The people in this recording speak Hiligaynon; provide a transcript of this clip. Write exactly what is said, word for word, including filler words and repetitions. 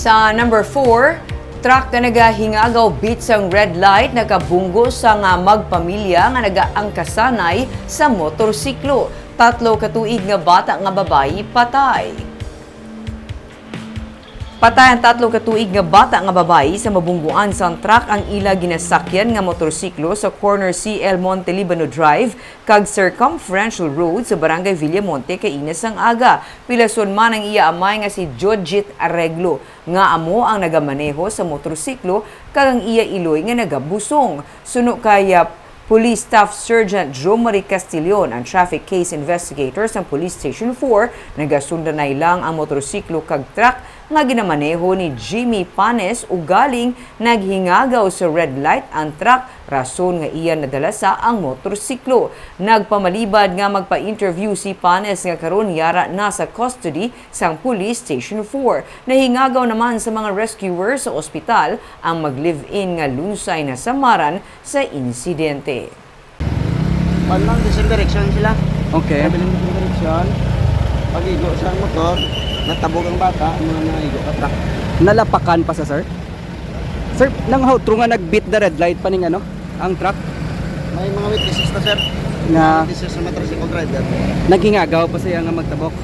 Sa number four, truck nga nagahingagaw bit sang red light nakabunggo sa nga magpamilya nga nagaangkasanay sa motorsiklo. Tatlo ka tuig nga bata nga babayi patay. Patay ang tatlo ka tuig nga bata nga babayi sa mabungguan sang truck ang ila ginasakyan nga motorsiklo sa corner C L Monte Libano Drive kag Circumferential Road sa Barangay Villamonte kaina sang aga. Pilason man ang iya amay nga si Jojit Arreglo, nga amo ang nagamaneho sa motorsiklo, kag ang iya iloy nga nagabusong. Suno kay, ah, Police Staff Sergeant Joe Marie Castillon, ang traffic case investigator sang Police Station four, nagasundanay lang ang motorsiklo kag truck nga ginamaneho ni Jimmy Panes, ugaling naghingagaw sa red light ang truck, rason nga iya nadalasa ang motorsiklo. Nagpamalibad nga magpa-interview si Panes nga karon yara na sa custody sang Police Station four. Nahingagaw naman sa mga rescuer sa ospital ang mag-live-in nga lunsay nasamaran sa insidente. Pan lang, the same direction sila. Okay. Traveling the same direction. Pag-igo sa motor, natabog ang bata, ang mga naigo ka truck. Nalapakan pa sa sir? Sir, nang how true nga nag-beat the red light pa ning ano, ang truck? May mga witnesses na, sir. Nga Witnesses sa motorcycle driver. Naghingagaw pa siya nga magtabok.